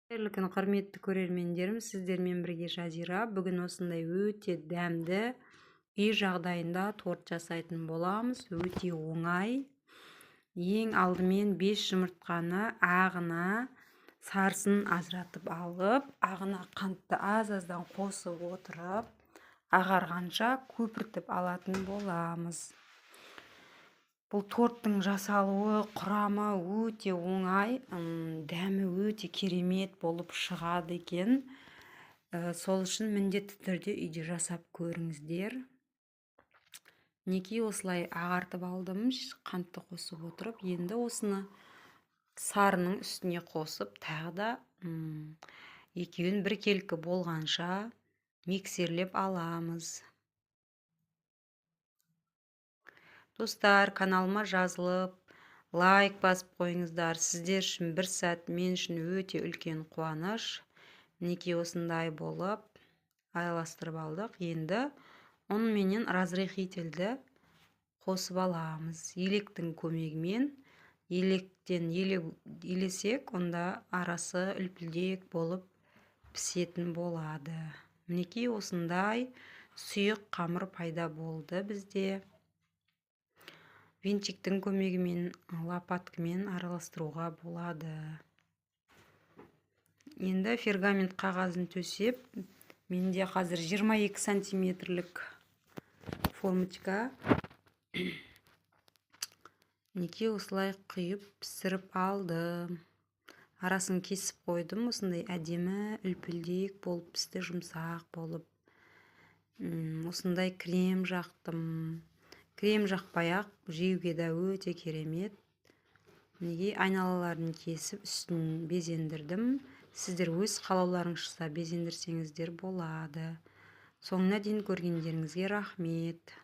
Қайырлы күн, құрметті көрермендерім, сіздермен бірге Жазира. Бүгін осындай өте дәмді үй жағдайында торт жасайтын боламыз. Өте оңай. Ең алдымен 5 жұмыртқаны ағына сарысын ажыратып алып, ағына қантты аз-аздан қосып отырып, ағарғанша көпіртіп алатын боламыз. Бұл торттың жасалуы, құрамы өте оңай, дәмі өте керемет болып шығады екен. Сол үшін міндетті түрде үйде жасап көріңіздер. Мінекей, осылай ағартып алдым, қантты қосып отырып. Енді осыны сарының үстіне қосып, тағы да екеуін біркелкі болғанша миксерлеп аламыз. Достар, каналыма жазылып, лайк басып қойыңыздар. Сіздер үшін бір сәт, мен үшін өте үлкен қуаныш. Мінекей, осындай болып араластырып алдық. Енді ұн менен разрыхительді қосып аламыз. Електің көмегімен, електен елесек, онда арасы үлпілдек болып пісетін болады. Мінекей, осындай сұйық қамыр пайда болды бізде. Венчиктің көмегімен, лопаткамен араластыруға болады. Енді пергамент қағазын төсеп, менде қазір 22 сантиметрлік формочка. Мінекей, осылай құйып пісіріп алдым. Арасын кесіп қойдым. Осындай әдемі үлпілдек болып пісті, жұмсақ болып. Осындай крем жақтым. Крем жақпай-ақ жеуге де өте керемет. Мінекей, айналаларын кесіп, үстін безендірдім. Сіздер өз қалауларыңызша безендірсеңіздер болады. Соңына дейін көргендеріңізге рахмет.